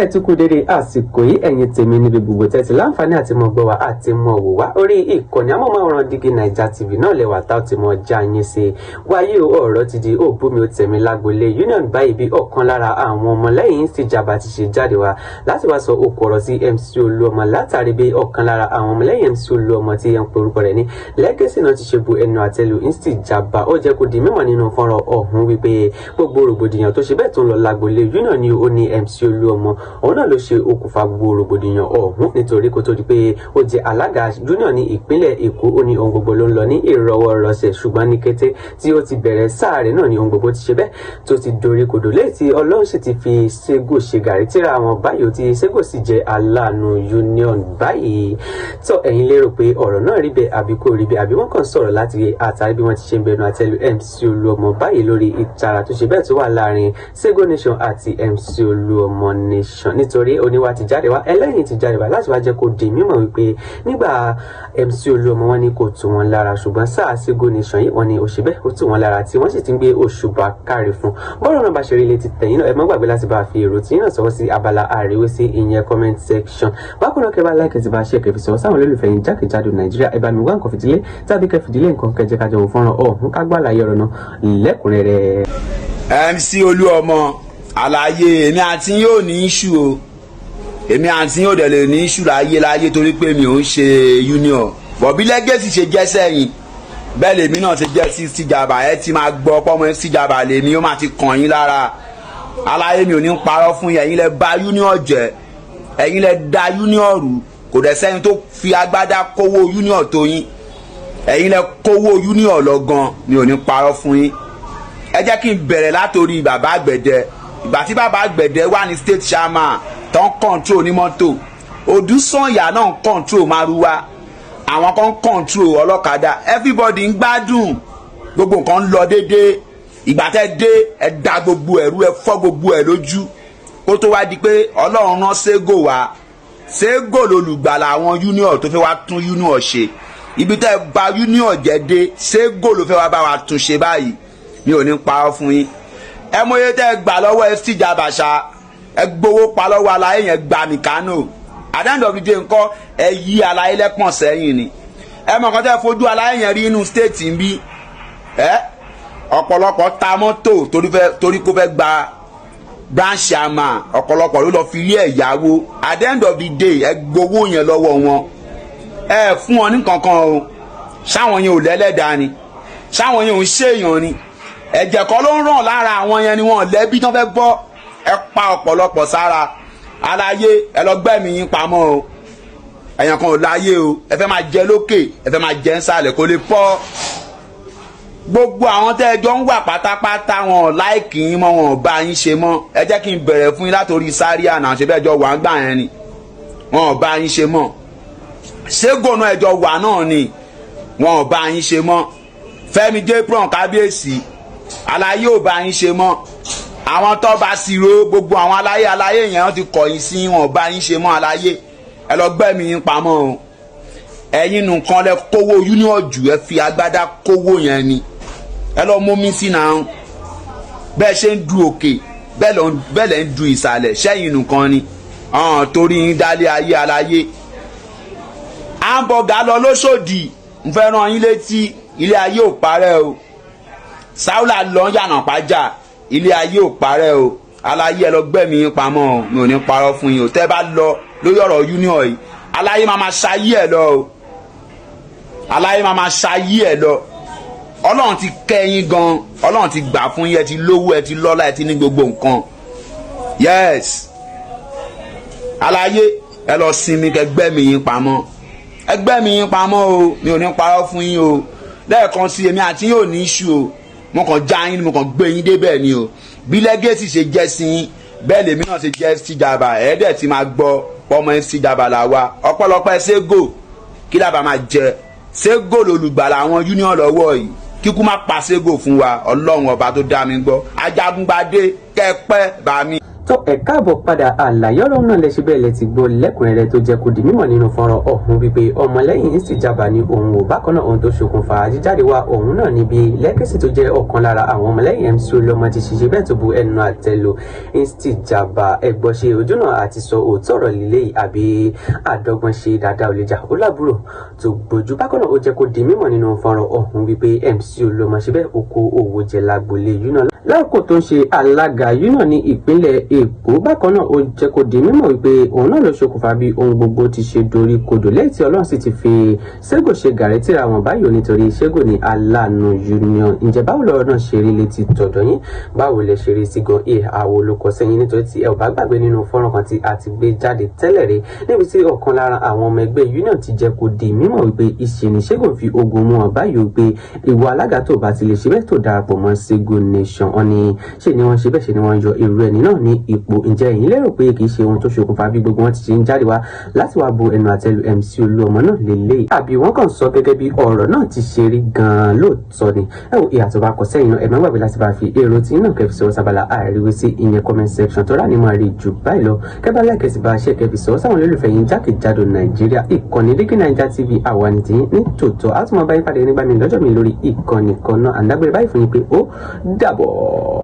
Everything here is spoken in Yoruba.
Ẹ tún kú dédé àsìkò yìí, ẹ̀yin tèmi níbi gbogbo tẹ́tí láǹfààní àti mọ̀ gbọ́ wa àti mọ̀ wò wá orí ìkànnì amóhùnmáwòrán Dígí Naija TV náà lẹ́wà tá ò ti mọ̀ já yín sí. Wáyé o, ọ̀rọ̀ ti di òbúmi ó tẹ̀mí lágbolé union báyìí, bí ọ̀kan lára àwọn ọmọlẹ́yìn Ìjàmbá ti ṣe jáde wá láti wá sọ òkú ọ̀rọ̀ sí MC Olúọmọ, látàrí bí ọ̀kan lára àwọn ọmọlẹ́yìn MC Olúọmọ tí ẹ̀ ń pe orúkọ rẹ̀ ní Legacy náà ti ṣe bu ẹnu àtẹ́lu Ìjàmbá. Ó jẹ́ kó di mímọ̀ nínú fọ́nrán ọ̀hún wípé gbogbo rògbòdìyàn tó ṣe bẹ́ẹ̀ tó ń lọ lágbolé union ni ó ní MC Olúọmọ òun náà ló ṣe okùnfà gbogbo rògbòdìyàn ọ̀hún, nítorí kó tó di pé ó jẹ́ alága union ní ìpínlẹ̀ Èkó, ó ní ohun gbogbo ló ń lọ ní ìrọwọ́rọsẹ̀, ṣùgbọ́n ní kété tí ó ti bẹ̀rẹ̀ sáà rẹ̀ náà ni ohun gbogbo ti ṣe bẹ́ẹ̀ tó ti dorí kodò, léyìí tí Ọlọ́run sì ti fi Ségò ṣe gàrí tíra àwọn báyìí, tí Ségò sì jẹ́ aláàánú union báyìí. Tó ẹ̀yin lérò pé ọ̀rọ̀ náà rí bẹ́ẹ̀ àbí kò rí bẹ́ẹ̀, àbí wọ́n kàn sọ̀rọ̀ láti àtàrí bí wọ́n ti ṣe ń bẹnu àtẹ́lu MC Olúọmọ báyìí lórí ìtara tó ṣe bẹ́ẹ̀ tó wà láàrin Ségò Nation àti MC Olúọmọ Nation? Nítorí oníwà ti jáde wá, ẹlẹ́yìn ti jáde wá láti wá jẹ́ kó di mímọ̀ wípé nígbà MC Olúọmọ, wọn ní kò tù wọ́n lára, ṣùgbọ́n sáà Ségò Nation yìí, wọ́n ní ó ṣe bẹ́ẹ̀ ó tù wọ́n lára, tí wọ́n sì ti ń gbé òṣùbà káre fún. Bọ́rọ̀ náà bá ṣe rí létí tẹ̀yìn náà, ẹ má gbàgbé láti bá fi èrò tí yín náà sọ̀rọ̀ sí abala àríwísí, ìyẹn comment section. Bákan náà, kẹ́ bá like, ti bá ṣe kẹ́ fi sọ̀rọ̀ sáwọn olólùfẹ́ yín jákèjádò Nàìjíríà. Ẹ bá mi wá nǹkan fìdílé tàbí kẹ́ fìdílé nǹkan, kẹjẹ kájọ wò fọ́nrán ọ̀hún, ká gbọ́ àlàyé ọ̀rọ̀ náà lẹ́kùnrẹ́rẹ́. MC Olúọmọ, àlàyé, èmi àti yóò ní issue o. Èmi àti yóò dẹ̀ lè ní issue láyé láyé, torí pé mi ò ń ṣe union bọ̀. Bí Legacy ṣe jẹ́ sẹ́yìn, bẹ́ẹ̀ lèmi náà ṣe jẹ́ sí Síjàbà. Ẹ ti máa gbọ́ pọ́mọ Síjàbà lèmi, ó máa ti kàn yín lára. Aláyé, mi ò ní parọ́ fún yín. Ẹ̀yin lẹ bà union jẹ́, ẹ̀yin lẹ da union rú. Kò dẹ̀ sẹ́ni tó fi agbádá kówó union tó yín. Ẹ̀yin lẹ kówó union lọ gan. Mi ò ní parọ́ fún yín. Ẹ jẹ́ kí n bẹ̀rẹ̀ látòrí bàbá àgbẹ̀dẹ. Ìgbà tí bàbá àgbẹ̀dẹ wà ní state chairman tó ń control ní mọ́tò, Odùsànyà náà ń control márúwá, àwọn kan ń control ọlọ́kadà, everybody ń gbádùn, gbogbo nǹkan ń lọ déédéé. Ìgbà tẹ́ dé, ẹ da gbogbo ẹ̀rú, ẹ fọ́ gbogbo ẹ̀ lójú, kó tó wá di pé Ọlọ́run rán Ségò wá. Ségò lolùgbàlà àwọn union tó fẹ́ wá tún union ṣe. Ibi tẹ́ bà union jẹ́ dé, Ségò ló fẹ́ wá bá wa tún ṣe báyìí. Mi ò ní parọ́ fún yín. Ẹ mọye tẹ́ gbà lọ́wọ́ FC Jabàṣà, ẹ gbowó pa lọ́wọ́ aláyé yẹn, gba Mìkánò. At the end of the day ńkọ́? Ẹ yí aláyé lẹ́pọ̀n sẹ́yìn ni. Ẹ mọ̀ kàn tẹ́ fojú aláyé yẹn rí inú state ń bí. Ẹ ọ̀pọ̀lọpọ̀ ta mọ́tò torí kó fẹ́ gba branch chairman. Ọ̀pọ̀lọpọ̀ ló lọ fi ilé ẹ̀yáwó. At the end of the day, ẹ gbowó yẹn lọ́wọ́ wọn, ẹ fún wọn ní kankan o. Sáwọn yẹn ò lẹ́lẹ́dàá ni? Sáwọn yẹn ò ń ṣèyàn ni? Ẹ̀jẹ̀ kọ́ ló ń ràn lára àwọn yẹn ni? Wọ́n lẹ́bí tán fẹ́ bọ́. Ẹ pa ọ̀pọ̀lọpọ̀ sára. Aláyé, ẹ lọ gbẹ́mìí yín pamọ́ o. Ẹ̀yàn kan ò láyé o. Ẹ fẹ́ máa jẹ lókè, ẹ fẹ́ máa jẹ nsàlẹ̀, kò lè pọ́. Gbogbo àwọn tẹ́ ẹ jọ ń wà pátápátá, wọn ò like yín mọ́, wọn ò bá yín ṣe mọ́. Ẹ jẹ́ kí n bẹ̀rẹ̀ fún yín látòrí sáríà náà. Ṣe bẹ́ẹ̀ jọ wà ń gbà yẹn ni? Wọn ò bá yín ṣe mọ́. Ségò náà, ẹjọ́ wà náà ni, wọn ò bá yín ṣe mọ́. Fẹ́mi Jpron, kábíyèsí, aláyé ò bá yín ṣe mọ́. Àwọn tó bá sírò, gbogbo àwọn aláyé aláyé yẹn, wọ́n ti kọ̀yìn sí, wọn ò bá yín ṣe mọ́. Aláyé, ẹ lọ gbẹ́mìí yín pamọ́ o. Ẹ̀yin nìkan lẹ kówó union jù. Ẹ fi agbádá kówó yẹn ni. Ẹ lọ mú sí náà. Bẹ́ẹ̀ ṣe ń du òkè, bẹ́ẹ̀ lẹ́ ń du ìsàlẹ̀. Sẹ́yìn nìkan ni torí yín dálé ayé. Aláyé, hamburger lọ lóṣòdì, ń fẹ́ rán yín létí, ilé ayé ò parẹ́ o. Sáúlà lọ yànnà pàjá, ilé ayé ò parẹ́ o. Aláyé, ẹ lọ gbẹ́mìí yín pamọ́ o. Mi ò ní parọ́ fún yín o. Tẹ́ bá lọ lórí ọ̀rọ̀ union yìí, aláyé máa ma ṣayé ẹ̀ lọ o. Aláyé máa ma ṣayé ẹ̀ lọ. Ọlọ́run ti kẹ́ yín gan, Ọlọ́run ti gbà fún yín. Ẹ ti lówó, ẹ ti lọ́lá, ẹ ti ní gbogbo nǹkan. Yes, aláyé, ẹ lọ sinmi, kẹ́ gbẹ́mìí yín pamọ́. Ẹ gbẹ́mìí yín pamọ́ o. Mi ò ní parọ́ fún yín o. Lẹ́ẹ̀kan sí, èmi àti yín ò ní issue o. Mo kàn já yín ni, mo kàn gbé yín débẹ̀ ni o. Bí Legacy ṣe jẹ́ sí yín, bẹ́ẹ̀ lèmi náà ṣe jẹ́ síjàmbá. Ẹ̀ẹ́dẹ̀ ti máa gbọ́ pọ́mọ síjàmbá là wa. Ọ̀pọ̀lọpọ̀ Ségò, kí lábàá máa jẹ? Ségò lolùgbàlà àwọn union lọ́wọ́ yìí. Kíkú má pa Ségò fún wa. Ọlọ́run ọba tó dá mi gbọ́, Ajagungbadé kẹ́pẹ́ bá mi. Tó ẹ káàbọ̀ padà. Àlàyé ọ̀rọ̀ náà lẹ́sẹ̀ bẹ́ẹ̀ lẹ ti gbọ́ lẹ́kùnrẹ́rẹ́ tó jẹ́ kó di mímọ̀ nínú fọ́nrán ọ̀hún wípé ọmọlẹ́yìn Istijaba ní òun ò. Bákan náà, ohun tó ṣokùnfà jíjáde wa òun náà níbi Legacy tó jẹ́ ọ̀kan lára àwọn ọmọlẹ́yìn MC Olúọmọ ti ṣiṣẹ́ bẹ́ẹ̀ tó bu ẹnu àtẹ́ lu Istijaba. Ẹgbọ́n ṣe ojúnà àti sọ òótọ́ ọ̀rọ̀ líle àbí àdọ́gbọ́n ṣe dáadáa ò lè jà ó lábúrò tó gbójú. Bákan náà, ó jẹ́ kó di mímọ̀ nínú fọ́nrán ọ̀hún wípé MC Olúọmọ ṣe bẹ́ẹ̀ ó kó owó jẹ lágbolé union lákòókò tó ń ṣe alága union ní ìpínlẹ̀ Èkó. Bákan náà, ó jẹ́ kó di mímọ̀ wípé òun náà ló ṣokùnfà bí ohun gbogbo ti ṣe dorí kodò lẹ́yìn tí Ọlọ́run sì ti fi Sego ṣe gàrẹ́ tíra wọn báyìí, nítorí Sego ní aláàánú union. Ǹjẹ́ báwo lọ́rọ̀ náà ṣe rí létí tọ̀dọ̀ yín? Báwo lẹ ṣe rí sí gan? Ìhà wo ló kọ sẹ́yìn? Nítorí tí ẹ ò bá gbàgbé, nínú fọ́nrán kan tí a ti gbé jáde tẹ́lẹ̀ rí níbi tí ọ̀kan lára àwọn ọmọ ẹgbẹ́ union ti jẹ́ kó di mímọ̀ wípé ìṣe Sego fi ogun mú wọn báyìí, wípé ìwọ alága tó bá ti lè ṣe bẹ́ẹ̀ tó darapọ̀ mọ́ Sego Nation, wọn ni ṣe ni wọ́n ṣe bẹ́ẹ̀ ṣe ni wọ́n yọ irú ẹni náà ní ipò. Ǹjẹ́ ẹ̀yin lérò pé kì í ṣe ohun tó ṣokùnfà bí gbogbo wọn ti ṣe ń jáde wá láti wá bu ẹnu àtẹ́lu MC Olúọmọ náà lélẹ́yìí, àbí wọ́n kàn sọ gẹ́gẹ́ bí ọ̀rọ̀ náà ti ṣe rí gan-an lóòótọ́ ni? Ẹ wo ìyàtọ̀ bá kọ sẹ́yìn náà, ẹ má gbàgbé láti bá fi èrò tí náà kẹfì sọ sábàlá àríwísí, ìyẹn comment section tó rà ní máa rí jù báyìí lọ. Kẹ́bà láìkẹ́sì bá ṣe kẹfì sọ sáwọn olólùfẹ́ yín jákèjádò Nàìjíríà. Ìkànnì Dígí Naija TV, àwa ní tiyín ní tòótọ́. Á tún máa bá yín pàdé nígbà mi lọ́jọ́ mi lórí ìkànnì kan náà. Àǹdágbére báyìí fún yín pé ó dàbọ̀.